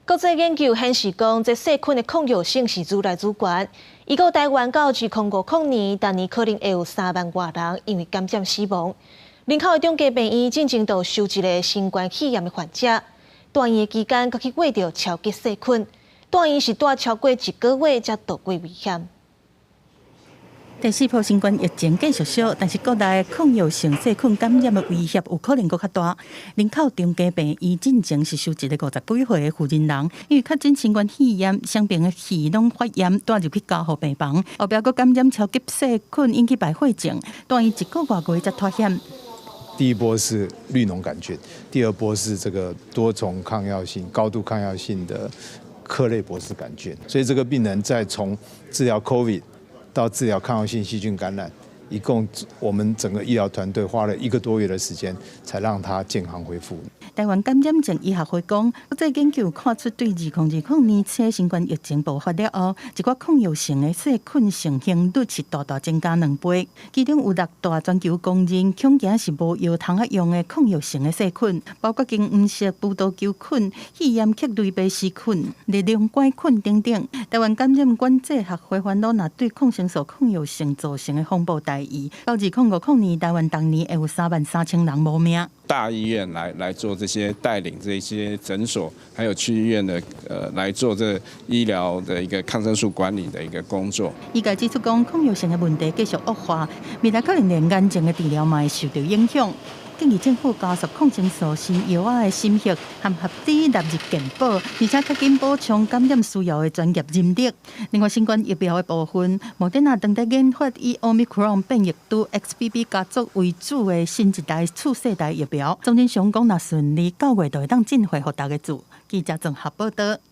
國際研究顯示講，這細菌的抗藥性是愈來愈懸。預估台灣到2050年，逐年可能會有3萬外人因為感染死亡。林口的長庚病院進前就收一个新冠肺炎的患者，住院的期間，閣去穢著超級細菌，住院是蹛超過一個月才度過危險。第四波新冠疫情繼續燒，但是國內抗藥性細菌感染的威脅有可能閣較大。林口長庚病院進前是收一个50幾歲的婦人人，因為確診新冠肺炎，雙爿的肺攏發炎，帶入去加護病房，後壁閣感染超級細菌，引起敗血症，住院一個外月才脫險。第一波是綠膿桿菌，第二波是這個多重抗藥性、高度抗藥性的克雷伯氏桿菌，所以這個病人在從治療 COVID 到治療抗藥性細菌感染，一共我們整個醫療團隊花了一個多月的時間，才讓他健康恢復。台灣感染症醫學會講，國際研究看出，對2020年初新冠疫情爆發了後，一寡抗藥性的細菌盛行率是大大增加2倍。其中有六大全球公認，恐驚是無藥通仔用的抗藥性的細菌，包括金黃色葡萄球菌、肺炎克雷伯氏菌、綠脓桿菌等等。台灣感染管制學會煩惱，若對抗生素抗藥性造成的風暴大意，到2050年，台灣逐年會有3萬3千人無命。大醫院來做這些帶領這些診所，還有區醫院的來做這醫療的一個抗生素管理的一個工作。醫界指出講，抗藥性的問題繼續惡化，未來可能連癌症的治療嘛會受著影響。建議政府加速抗生素新藥仔的審核和合理納入健保，而且較緊補充感染需要的專業人力。另外，新冠疫苗的部分，莫德納正佇研發以奧密克戎變異株 XBB 家族為主的新一代次世代疫苗。鍾振雄講，若順利，9月就會當進貨予大家注。記者綜合報導。